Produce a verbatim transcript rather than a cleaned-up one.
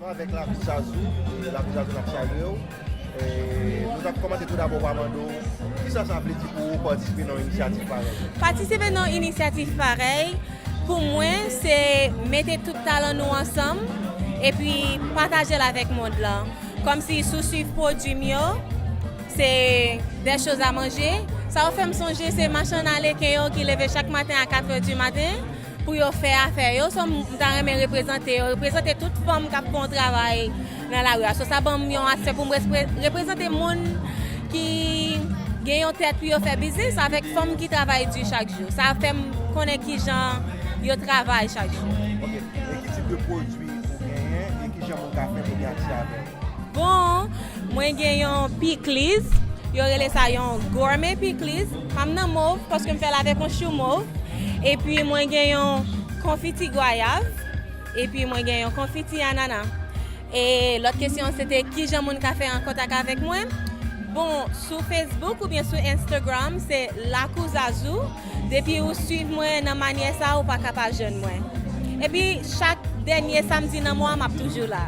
Avèk Lakou Zazou, e Lakou Zazou n ap salye w. E nou t ap kòmanse tou dabò pa mande w, kisa sa vle di pou ou patisipe nan yon inisyativ parèy? Patisipe nan yon inisyativ parèy, pou mwen, se mete tout talan nou ansanm, epi pataje l avèk mond lan. Kòmsi si w swiv pwodui m yo, se des choses à manger. Sa yo fè m sonje se machann aleken yo ki leve chak maten a katrè di maten pou yo fè afè yo. So, m ta renmen reprezante yo, reprezante tout fanm k ap fè yon travay nan lari a. So, sa ban m yon aspè pou m respre- reprezante moun ki gen yon tèt pou yo fè biznis avèk fanm ki travay di chak jou. Sa fè m konnen kijan yo travay chak jou. Ok. E ki tip de pwodui ou genyen e kijan moun ka fè pou gen aksè avè w? Bon, mwen gen yon pikliz, yo rele sa yon gourmet pikliz. Pa m nan mov, paske m fè l avèk yon chou mov. Epi mwen gen yon konfiti gwayav. Epi mwen gen yon konfiti anana. E lòt kesyon se te kijan moun ka fè an kontak avèk mwen. Bon, sou Facebook oubyen sou Instagram, se Lakou Zazou. Depi ou swiv mwen nan manyè sa, ou pa ka pa jwenn mwen. Epi chak dènye samdi nan mwa, m ap toujou la.